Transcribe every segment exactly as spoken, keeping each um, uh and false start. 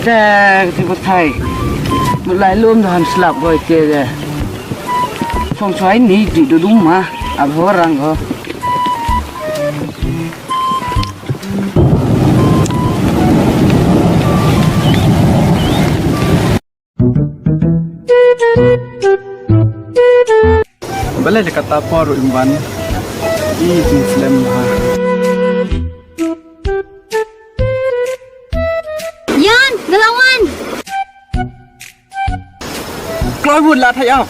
Te, te batai. Mulai lum dah han slap boy te de. Song suai ni di dudung ma. Abho rang ho. Balei da kata por ruh im wan. Ih, jingslem ha. Yan, nga la wan. Kloi wut la thai ap.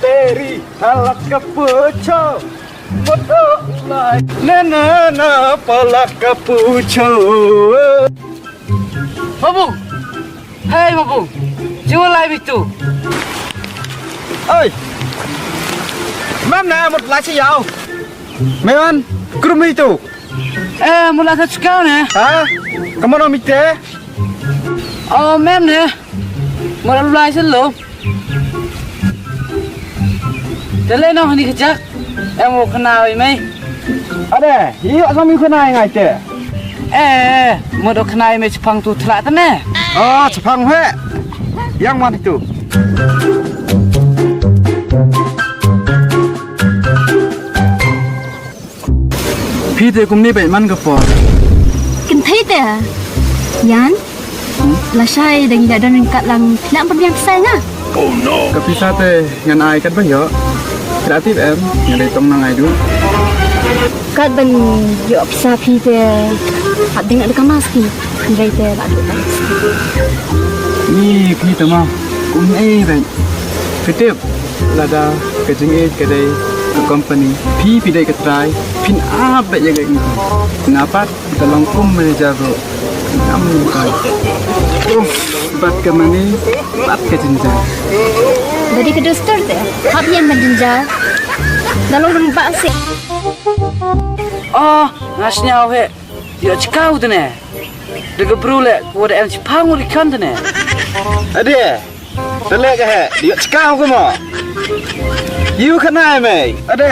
Teri halak ka pucho. Moto lai. Na na na palak ka pucho. Mabu. Hey, Mabu. Jiwa lai bitu. Oi. Mam na mut lai si yau. Mewan, krum itu. Eh, mula sa chika ne? Ha? Kamu no mite? Oh, mem ne. Mula lai selo. Tele no ni kejak. Em wo kena wi mai. Ade, iyo sami kena ngai te. Eh, mo do kena mai chapang tu tla tane. Oh, chapang he. Yang man itu. Phi te kumne bad man ka por. Kynthei te. Yan. Lashai dang ïa don ryngkat lang phi lah pynbiang pisa nga. Ka pisa te ngan ai kat ba ïoh. Phi lah tip em, ngan dei tong nang ai du. Kat ban ïoh pisa phi te. Hap ding ada kamas ki. Hynrei te lah du. Ni phi te ma. Kumne bad. Phi tip. Lada ka jingïeit ka dei ka company, phi phi dei ka trai, phin ap bad ïa ka income. Nga pat ka long kum manager ruh. Ngam ka. Uff, bad ka mane, bad ka jynjar. Dadi ka dustur te, hap ïa man jynjar. Da long rang ba se. Oh, nga sñiaw he. Ïoh chikaw te ne. Da ka bru le, ko da em chipang uri kan te ne. Ade. Tele ka he, ïoh chika ko mo. Yu khana mei. Ade,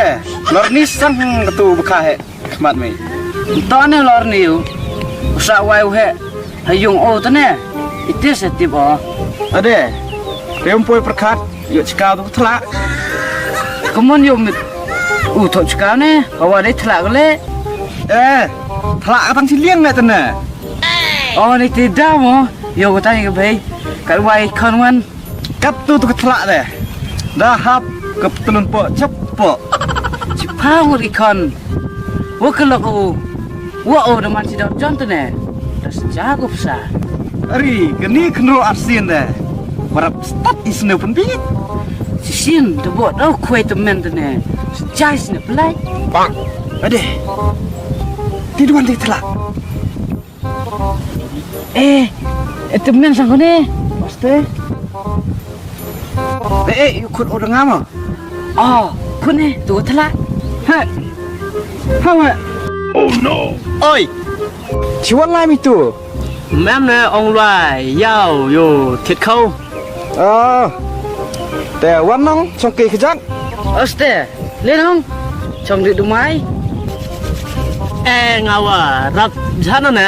lor ni sang ka tu bkha he. Khmat mei. To ne lor ni u. Usa wai u he. Ha yung o tane. Ite se tip o. Ade. Rem poi perkat, ïoh chika tu thla. Kemon yu mit. U to chika ne, hawa dei thla ko le. Eh, thla ka tang chiliang ne tane. Oh, ni ti da mo. Yo, ko tang ka bei. Ka wai kon wan. Kat tu tu ka thlak de. Da hap ka ptlun po chap po. Chipha ngut i khon. Wa ka lok u. Wa o da man si dor jon tene. Da sja ko psa. Ari, ka ni khnro arsin de. Warap stat i sne pun bit. Si sin da bo da khwai te men tene. Sja i sne plai. Bang. Ade. Ti duan ti thlak. Eh, eh, te men sang ko ne. Paste. Eh, eh, yu khut o danga ma. Oh, khut ne, tu tla. Ha. Ha wa. Oh no. Oi. Chiwan lai mi tu. Mem ne ong lai, yau, yo, tit khau. Ah. Te wan nong, chong ki kejak. Oste, le nong, chong di dumai. Eh, ngawa, rap jana ne.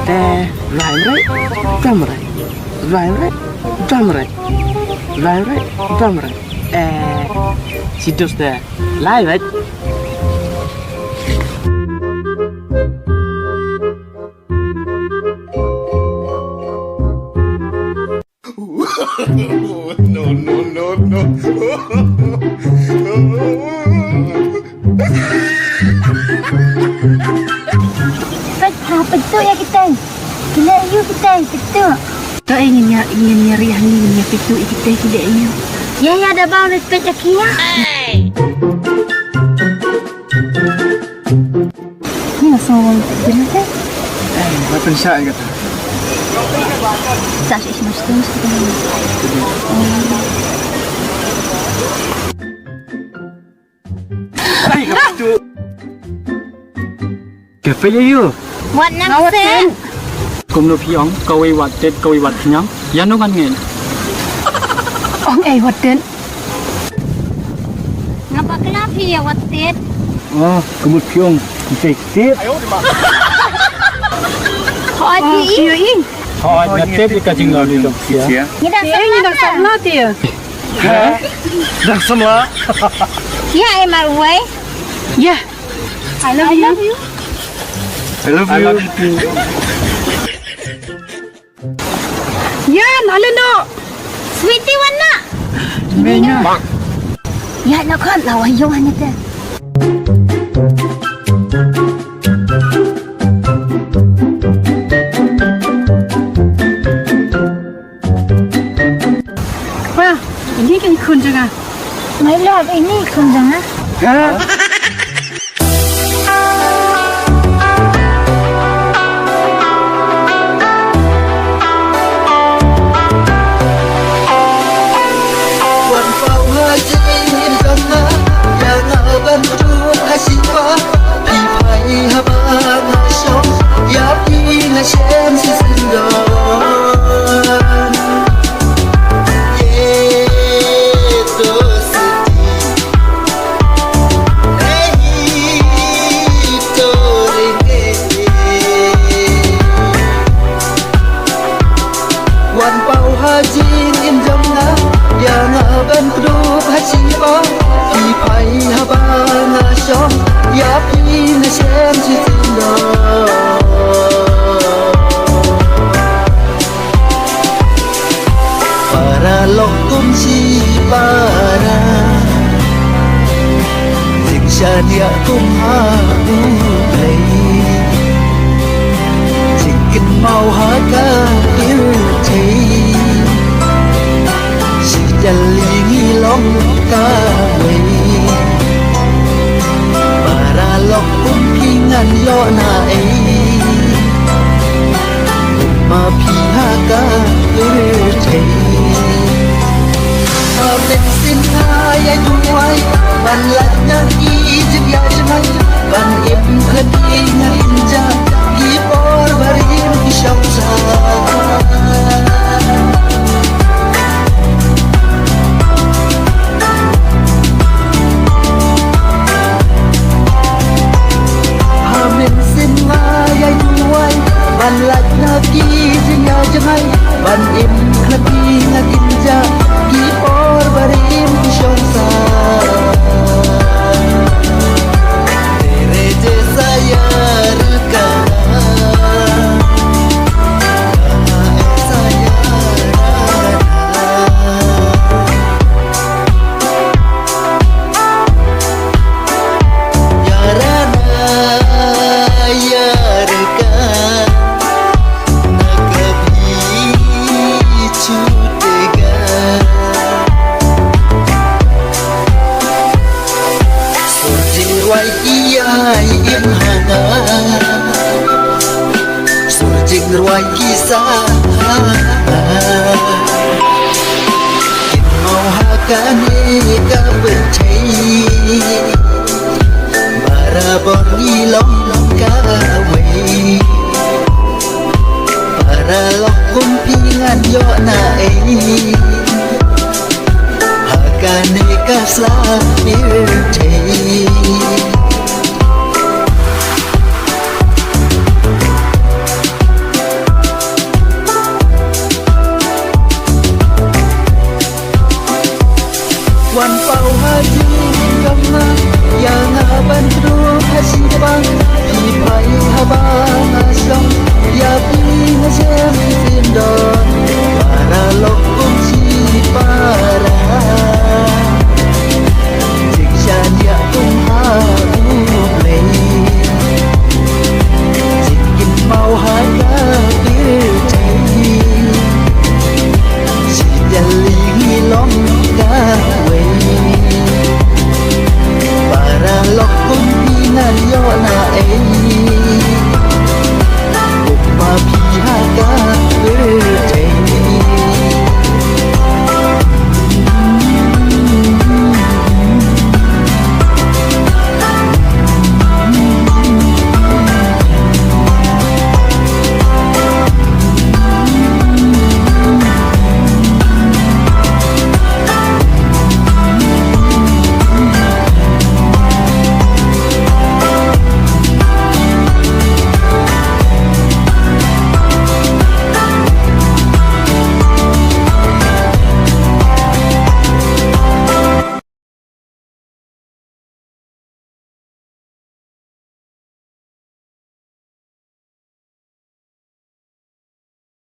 Eh, rai rai, dam rai. Rai rai, dam rai. Rai rai, dam rai. Eh, si dus de, lai rai. No, no, no, no. Peit ha, peit tu ïa kita. Gila ïa kita, peit tu. Ta ai ngin ïa, ngin ïa ri hangne ngin ïa peit tu ïa kita gila ïa. Ïa, ïa, da bau peit ïa kia. Ni nga song wang pynah te. Eh, ba pynshah ïa kata. Sa shi shi mas tu mas tu. Ai, ka tu. Ka phi ïa yu. Wat nang se. Kumno phi ong, kawei wat tet, kawei wat pynïang. Ïa no ngan ngeit. Ong ei wat tet. Nga bakla phi ïa wat tet. Oh, ka mut phi ong, phi tip. Hooid, phi ïohi. Hooid, nga tip ïa ka jinglong jong phi. Ngi dang samla te. Ha? Dang samla? Ïa, ai marwei. Ïa. I love you. I love you. Ïa, nalin noh. Sweetie, wan noh. Ïa, nalin noh. Ïa, nalin noh, la wan ïa nga te. Wah, ini kan khun jong nga. My love, ini khun jong nga. Ha? Wan paw ha jingim jong nga, ïa nga ban duh ha shipa, phi phai haba nga shong, ïa phi nga shem shi syndon. Ye to siti. Wan paw ha jingim jong nga, ïa nga ban kdup ha shipa, phi phai haba nga shong, ïa phi nga shem shi syndon. Para lok kum shi para, jingshaniah kum ha U Blei, jingkynmaw ha ka pyrthei, shi tylli ngi long kawei. Para lok kum phi ngan ïoh na ei, ma phi ha ka pyrthei. Ha mynsiem nga ïa duwai, ban lait na ki jingïaid jngai, ban im khlem ki nga kynjah, ki por barim ki shong sah. Ha mynsiem nga ïa duwai, ban lait na ki jingïaid jngai, ban im khlem ki nga kynjah, ki por barim ki shong sah. Tere jesa ya rka, esa ya rka. Yarana yarka na kabhi chutega. Sur jingrwai ki ïai im ha nga. Sur jingrwai ki sa ha nga. Kin mawha kane ka pyrthei, barabor ngi long kawei.